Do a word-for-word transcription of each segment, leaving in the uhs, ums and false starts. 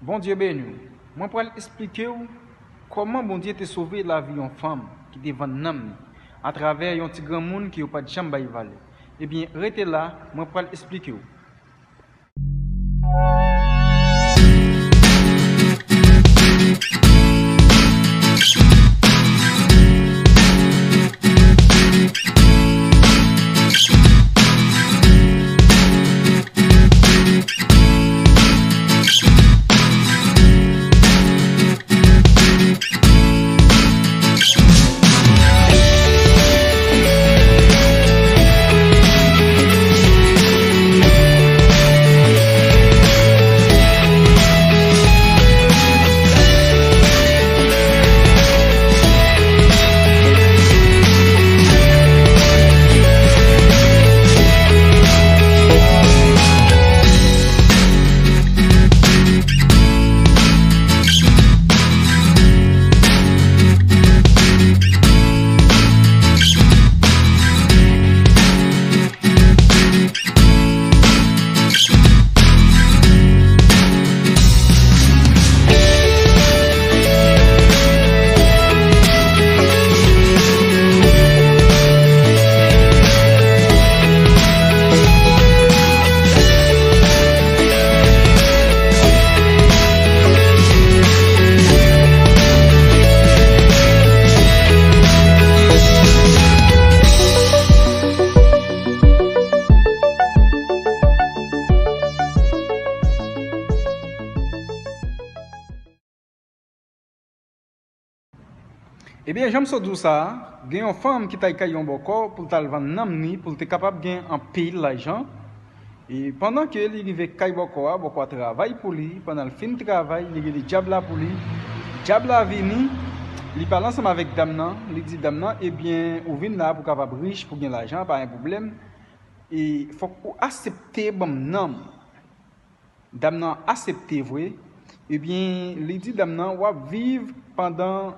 Bondye beni w. Mwen pral esplike w kòman Bondye te sove lavi yon fanm ki te vann nanm ni atravè yon ti granmoun ke yo pa t janm bay valè. Ebyen, rete la, mwen pral esplike w. Ebyen, jan m sot di w sa a, gen yon fanm ki t al kay yon bòkò pou l t al vann nanm ni, pou l te kapab gen anpil lajan. E pandan ke li rive kay bòkò a, bòkò a travay pou li. Pandan l fin travay, li rele dyab la pou li. Dyab la vini, li pale ansanm avèk dam nan, li di dam nan, "Ebyen, ou vin la pou w kapab rich, pou w gen lajan, pa gen pwoblèm. E fòk ou aksepte ban m nanm." Dam nan aksepte vre. Ebyen, li di dam nan, "W ap viv pandan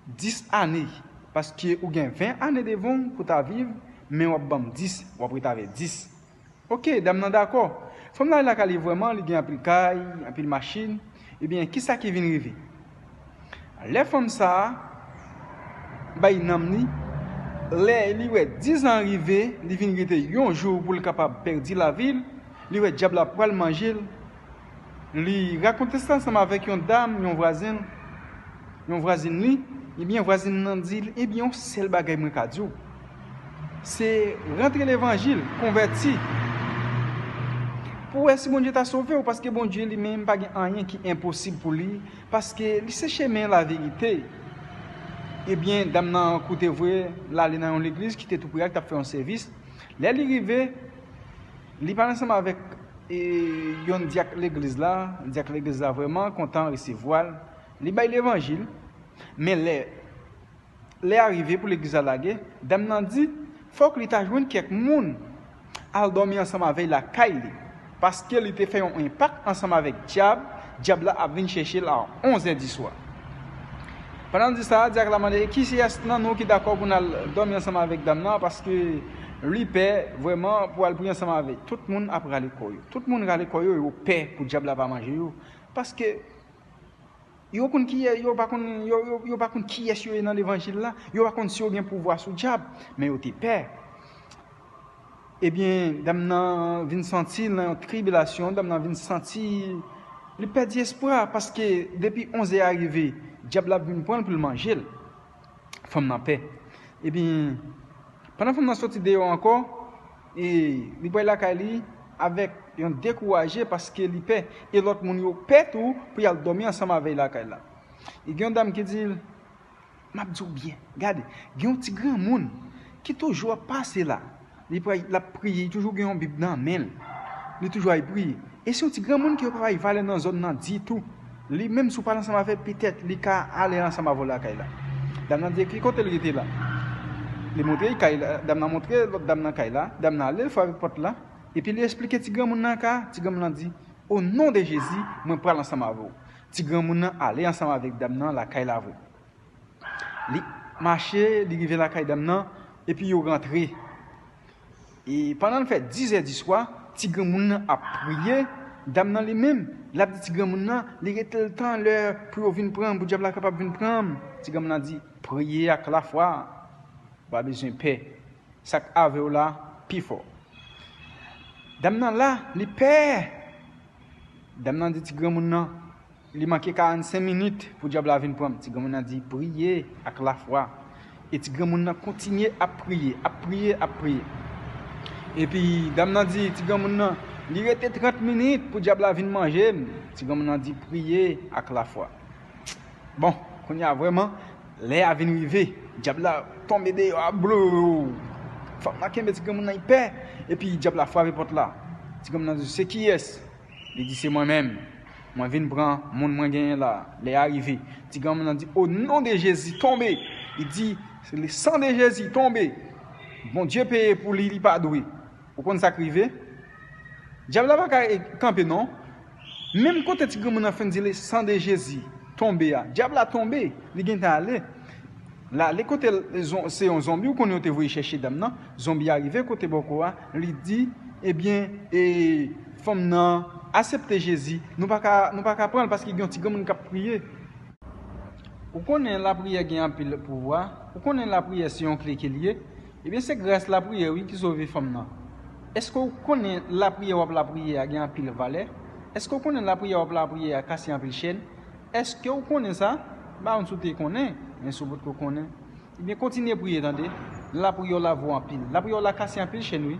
dis ane, paske ou gen ven ane devan w pou w ta viv, men w ap ban m dis, w ap ret avè dis." Oke, dam nan dakò. Fanm nan al lakay li vrèman, li gen anpil kay, anpil machin. Ebyen, kisa ki vin rive? Lè fanm sa a bay nanm li, lè li wè dis an rive, li vin rete yon jou pou l kapab pèdi lavi l, li wè dyab la pral manje l. Li rakonte sa ansanm avèk yon dam, yon vwazen, yon vwazin li. Ebyen, vwazin nan di l, "Ebyen, yon sèl bagay mwen ka di w, se rantre levanjil, konvèti, pou w wè si Bondye ta sove w, paske Bondye li menm pa gen anyen ki enposib pou li, paske li se chemen, laverite." Ebyen, dam nan koute vre, l ale nan yon legliz ki te tou pre a, ki t ap fè yon sèvis. Lè li rive, li pale ansanm avèk, e, yon dyak legliz la. Dyak legliz la vrèman kontan resevwa l. Li bay levanjil. Men lè, lè a rive pou legliz la lage, dam nan di, fòk li ta jwenn kèk moun al dòmi ansanm avè l lakay li, paske li te fè yon enpak ansanm avèk dyab, dyab la ap vin chèche l a onz è di swa. Pandan l di sa, dyak la mande, "Kiyès nan nou ki dakò pou n al dòmi ansanm avèk dam nan, paske li pè vrèman pou al priye ansanm avè l." Tout moun ap rale kò yo. Tout moun rale kò yo, yo pè pou dyab la pa manje yo, paske yo konn kiyès, yo pa konn, yo, yo, yo pa konn kiyès yo ye nan levanjil la, yo pa konn si yo gen pouvwa sou dyab, men yo te pè. Ebyen, dam nan vin santi l nan yon tribilasyon, dam nan vin santi li pèdi espwa, paske depi onz è a rive, dyab la ap vin pran l pou l manje l. Fanm nan pè. Ebyen, pandan fanm nan soti deyò ankò, e li pral lakay li avèk yon dekouraje paske li pè, e lòt moun yo pè tou pou y al dòmi ansanm avè l lakay la. E gen yon dam ki di l, "M ap di w byen, gade, gen yon ti granmoun ki toujou ap pase la. Li pral, l ap priye, li toujou gen yon Bib nan men l. Li toujou ap priye. E se yon ti granmoun ke yo pa bay valè nan zòn nan ditou. Li menm, si w pale ansanm avè l, petèt li ka ale ansanm avè w lakay la." Dam nan di, "Ki kote l rete la?" Li montre l kay la, dam nan montre lòt dam nan kay la, dam nan ale, l frape pòt la, epi li esplike ti granmoun nan ka, ti granmoun nan di, "O non de Jezi, mwen pral ansanm avè w." Ti granmoun nan ale ansanm avèk dam nan lakay la vre. Li mache, li rive lakay dam nan, epi yo rantre. E pandan l fè diz è di swa, ti granmoun nan ap priye, Dam nan li menm, l ap di ti granmoun nan, li rete l tan lè pou yo vin pran m, pou dyab la kapab vin pran m. Ti granmoun nan di, priye ak lafwa. Ou pa bezwen pè. Sa k avè w la pi fò. Dam nan la, li pè. Dam nan di ti granmoun nan, li manke karannsenk minit pou dyab la vin pran m. Ti granmoun nan di, priye ak lafwa. E ti granmoun nan kontinye ap priye, ap priye, ap priye. Epi dam nan di ti granmoun nan, li rete trant minit pou dyab la vin manje m. Ti granmoun nan di, priye ak lafwa. Bon, kounye a vrèman, lè a vin rive, dyab la tonbe deyò a, blo. Fanm nan kenbe ti granmoun nan, li pè. Epi dyab la frape pòt la. Ti granmoun nan di, se kiyès? Li di, se mwen menm. Mwen vin pran moun mwen genyen la. Lè a rive, ti granmoun nan di, o non de Jezi, tonbe. Li di, le san de Jezi, tonbe. Bondye peye pou li, li pa dwe. Ou konn sa k rive? Dyab la pa ka e, kanpe non. Menm kote ti granmoun nan fin di le san de Jezi, tonbe a, dyab la tonbe, li gentan ale. La, le kote l, zon- se yon zonbi, ou konnen yo te voye chèche dam nan. Zonbi a rive kote bòkò a, li di, ebyen, e, fanm nan aksepte Jezi, nou pa ka, nou pa ka pran l paske gen yon ti granmoun k ap priye. Ou konnen lapriyè gen anpil pouvwa. Ou konnen lapriyè se yon kle ke l ye. Ebyen, se gras lapriyè, wi, ki sove fanm nan. Èske w konnen lapriyè w ap lapriyè a gen anpil valè? Èske w konnen lapriyè w ap lapriyè a kase anpil chèn? Èske w konnen sa? M pa konn si w te konnen, men si w potko konnen, ebyen, kontinye priye, tande. Lapriyè w la vo anpil. Lapriyè w la kase anpil chèn, wi.